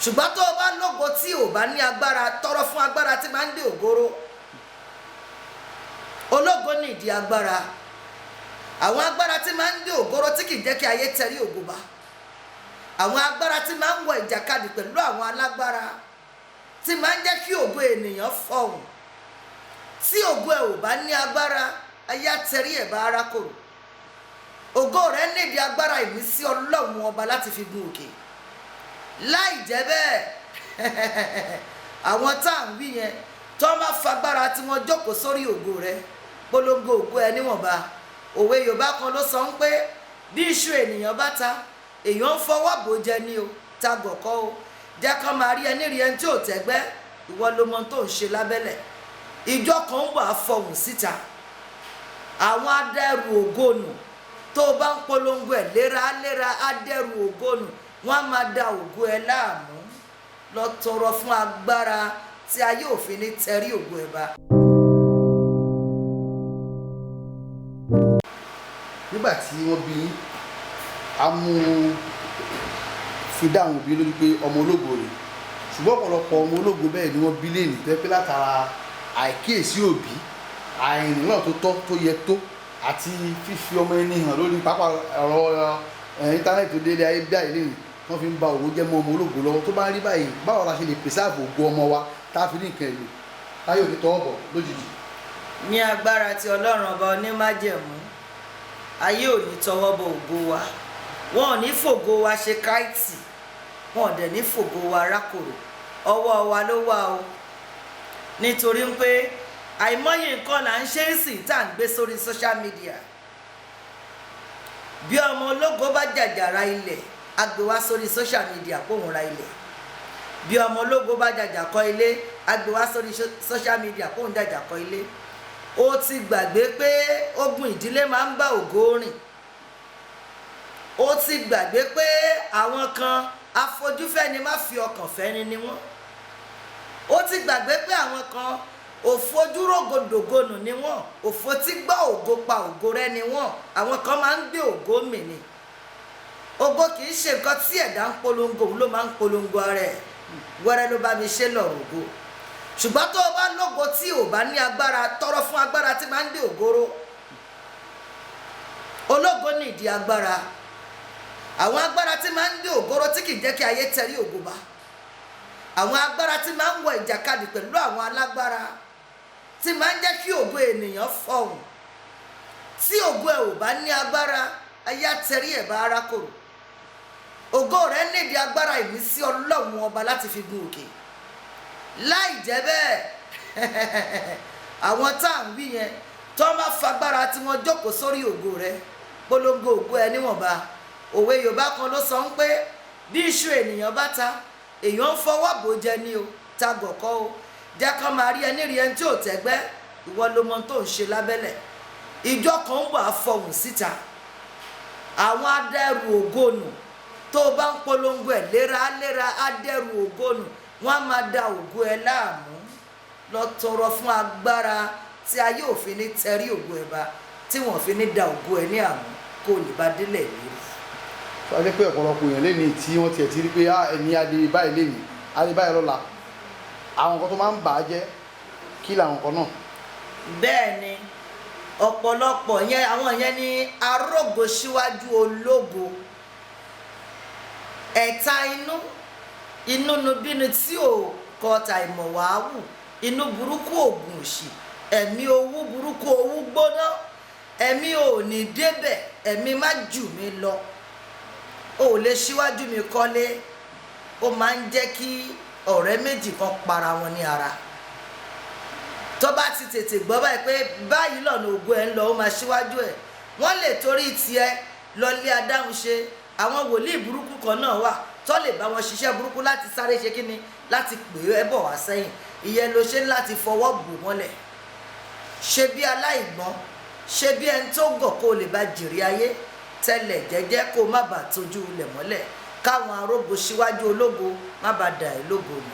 Ṣùgbọ́n tó o bá lógo tí o bá ní agbára, tọrọ fún agbára tí máa ń gbé ògoro. Ológo ní ìdí agbára, àwọn agbára tí máa ń gbé ògoro, tí kì í jẹ́ kí ayé tẹrí ògo bá, àwọn agbára tí máa ń wọ ìjàkadì pẹ̀lú àwọn alágbára, tí máa ń jẹ́ kí ògo ènìyàn fọhùn. Tí ògo ẹ̀ ò bá ní agbára, ayé àtẹrí ẹ̀ bá ara kòrò. Ògo rẹ̀ nídìí agbára ìmísí Ọlọ́run Ọba láti fi gun òkè. Láì jẹ́ bẹ́ẹ̀, àwọn tá à ń wí yẹn, tó bá fagbára tí wọ́n jókòó sórí ògo rẹ̀, polongo ògo ẹ níwọ̀nba. Òwe Yorùbá kan ló sọ ń pé bí iṣu ènìyàn bá ta, èèyàn ń fọwọ́ bò jẹ ní o, ta gọ̀kọ́ o. Jẹ́ kán máa rí ẹni rí ẹni tí ò tẹ́gbẹ́. Ìwọ ló mọ tó ń ṣe lábẹ́lẹ̀. Ìjọ kan ń wà fọhùn síta, àwọn adẹ́rù ògo nù. Tó o bá ń polongo ẹ̀ léraléra, adẹ́rù ògo nù, wọ́n á máa da ògo ẹ láàmú. Lọ tọrọ fún agbára tí ayé òfin ní tẹrí ògo ẹ bá. Nígbà tí wọ́n bí yín, a mú fi dá àwọn òbí lójú pé ọmọ ológo rẹ̀, ṣùgbọ́n ọ̀pọ̀lọpọ̀ ọmọ ológo bẹ́ẹ̀ ni wọ́n bí lẹ́nìí tó yẹ pé látara àìkíyèsí òbí, àìrìn náà tó tọ́ tó yẹ tó, àti fífi ọmọ ẹni hàn lórí pápá ọ̀rọ̀ íńtánẹ́ẹ̀tì tó délé ayé bí àyè lẹ́nìí, wọ́n fi ń ba ògo jẹ́ mọ́ ọmọ ológo lọ́wọ́. Tó bá rí báyìí, báwo la ṣe lè pèsèàbò ògo ọmọ wa tá a fi ní nǹkan èlò táyọ̀ ní tọwọ́ bọ̀ lójijì? Ní agbára ti Ọlọ́run Ọba onímájẹ̀mú, ayé ò ní tọwọ́ bọ ògo wa. Wọn ò ní fògo wa ṣe káìtì, wọn ò dẹ̀ ní fògo wa rákòrò. Ọwọ́ wa ló wà o, nítorí pé àìmọye nǹkan là ń ṣe é sìn tá à ń gbé sórí social media. Bí ọmọ ológo bá jàjà ra ilẹ̀, á gbé wá sórí social media kóun ra ilẹ̀. Bí ọmọ ológo bá jàjà kọ́ ilé, á gbé wá sórí social media kóun jàjà kọ́ ilé. Ó ti gbàgbé pé ogun ìdílé máa ń bá ògo rìn. Ó ti gbàgbé pé àwọn kan, afojúfẹ́ni má fi ọkàn fẹ́ni ni wọ́n. Ó ti gbàgbé pé àwọn kan, òfojúrógodògonù ni wọ́n, òfo tí gbọ́ ògo pa ògo rẹ ni wọ́n. Àwọn kan máa ń gbé ògo mì ni. Ògo kì í ṣe nǹkan tí ẹ̀dá ń polongo, òun ló máa ń polongo ara ẹ̀. Wẹ́rẹ́ ló bá mi ṣe lọ̀rọ̀ ògo. Ṣùgbọ́n tó o bá lógo tí o bá ní agbára, tọrọ fún agbára tí máa ń gbé ògoro. Ológo ní ìdí agbára, àwọn agbára tí máa ń gbé ògoro, tí kì í jẹ́ kí ayé tẹrí ògo bá, àwọn agbára tí máa ń wọ ìjàkadì pẹ̀lú àwọn alágbára, tí máa ń jẹ́ kí ògo ènìyàn fọhùn. Tí ògo ẹ̀ ò bá ní agbára, ayé àtẹrí ẹ̀ bá ara kòrò. Ògo rẹ̀ nídìí agbára ìmísí Ọlọ́run Ọba láti fi gun òkè. Láì jẹ́ bẹ́ẹ̀, àwọn tá à ń wí yẹn, tó bá fagbára tí wọ́n jókòó sórí ògo rẹ̀, polongo ògo ẹ níwọ̀nba. Òwe Yorùbá kan ló sọ ń pé bí iṣu ènìyàn bá ta, èèyàn ń fọwọ́ bò jẹ ní o, ta gọ̀kọ́ o. Jẹ́ kán máa rí ẹni rí ẹni tí ò tẹ́gbẹ́. Ìwọ ló mọ tó ń ṣe lábẹ́lẹ̀. Ìjọ kan ń wà fọhùn síta, àwọn adẹ́rù ògo nù. Tó o bá ń polongo ẹ̀ léraléra, adẹ́rù ògo nù, wọ́n á máa da ògo ẹ láàmú. Lọ tọrọ fún agbára tí ayé òfin ní tẹrí ògo ẹ bá, tí wọ́n fi ní da ògo ẹ ní àmú, kó o lè bá délẹ̀ lérí. Tó a jẹ́ pé ọ̀pọ̀lọpọ̀ èèyàn lénìí tí wọ́n tiẹ̀ ti rí pé ẹni adé báyìí lénìí, adé báyìí lọ́la, àwọn nǹkan tó máa ń bà á jẹ́, kí làwọn nǹkan náà? Bẹ́ẹ̀ ni, ọ̀pọ̀lọpọ̀ yẹn, àwọn yẹn ní arógo síwájú ológo. Ẹ̀ta inú, inúnibíni tí ò kọta ìmọ̀ wàá wù, inú burúkú, ògùn òṣì, ẹ̀mí owú burúkú, owú gbóná, ẹ̀mí ò ní débẹ̀, ẹ̀mí má jù mí lọ, o ò lè síwájú mi kọ́lé. Ó máa ń jẹ́ kí ọ̀rẹ́ méjì kan para wọn ní ara. Tó bá ti tètè gbọ́ báyìí pé báyìí lọ́nà ògo ẹ̀ ń lọ, ó máa síwájú ẹ̀. Wọ́n lè torí tiẹ̀ lọ lé adáhùn ṣe. Àwọn wòlíì burúkú kan náà wà tó lè bá wọn ṣiṣẹ́ burúkú láti sáré ṣe kíni, láti pè é bọ̀ wá sẹ́yìn. Ìyẹn ló ṣe láti fọwọ́ bò mọ́lẹ̀, ṣe bí aláìgbọ́n, ṣe bí ẹni tó gọ̀, kó o lè bá jèrè ayé. Tẹ́lẹ̀ jẹ́jẹ́, kó o má bàa tójú ilẹ̀ mọ́lẹ̀, káwọn arógo síwájú ológo má bàa dà ẹ́ lógo nù.